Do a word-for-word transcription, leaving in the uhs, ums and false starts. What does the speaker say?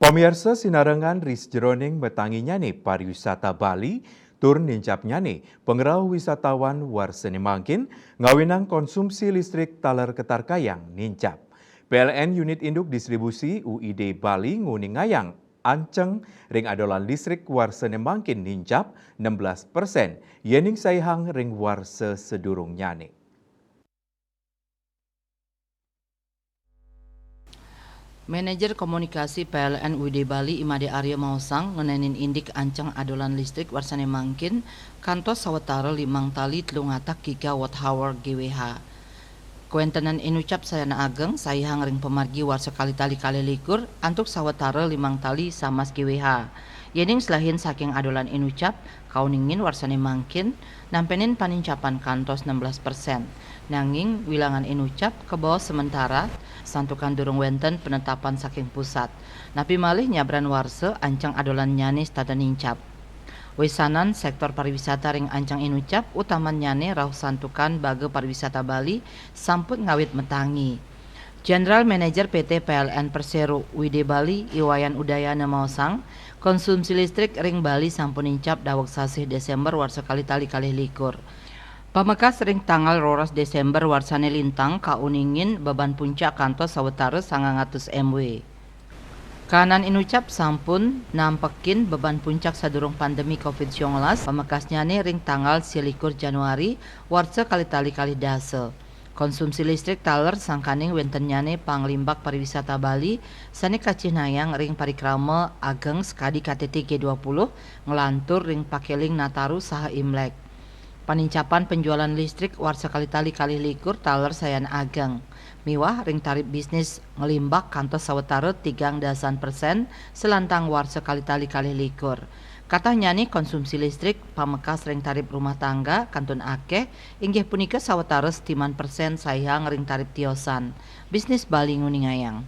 Pamiarsa sinarengan ri sajeroning matanginyane pariwisata Bali, tur nincapnyane pangrauh wisatawan warsa ne mangkin ngawinang konsumsi listrik taler katarkayang nincap. P L N Unit Induk Distribusi U I D Bali nguningayang anceng ring adolan listrik warsa ne mangkin nincap enam belas persen, yening saihang ring warsa sadurungnyane. Manajer Komunikasi P L N U I D Bali I Made Arya maosang ngenenin indik anceng adolan listrik warsane mangkin kantos sawetara limang tali telung atak gigawatt hour G W H. Kawentenan inucap sayan ageng saihang ring pamargi warsa kalih tali kalih likur antuk sawetara limang tali samas G W H. Yening selehin saking adolan inucap, kauningin warsane mangkin nampenin panincapan kantos enam belas persen. Nanging wilangan inucap kabaos sementara, santukan durung wenten penetapan saking pusat. Napi malih nyabran warsa anceng adolannyane setata nincap. Wesanan sektor pariwisata ring anceng inucap, utamannyane rauh santukan baga pariwisata Bali sampun ngawit matangi. General Manager P T P L N Persero U I D Bali, I Wayan Udayana maosang, konsumsi listrik ring Bali sampun nincap daweg sasih Desember warsa kalih tali kalih likur. Pamekas ring tanggal roras Desember warsane lintang kauningin beban puncak kantos sawetara sangang atus M W. Kahanan inucap sampun nampekin beban puncak sadurung pandemi covid sembilan belas, pamekasnyane ring tanggal selikur Januari warsa kalih tali kalih dasa. Konsumsi listrik taler sangkaning wentennyane panglimbak pariwisata Bali sane kacihnayang ring parikrama ageng sakadi K T T G dua puluh nglantur ring pakeling Nataru saha Imlek. Panincapan penjualan listrik warsa kalih tali kalih likur taler sayan ageng. Miwah ring tarip bisnis nglimbak kantos sawetara tigang dasan persen salantang warsa kalih tali kalih likur. Katahnyane konsumsi listrik pamekas ring tarip rumah tangga kantun akeh, inggih punika sawetara setiman persen saihang ring tarip tiosan. Bisnis Bali nguningayang.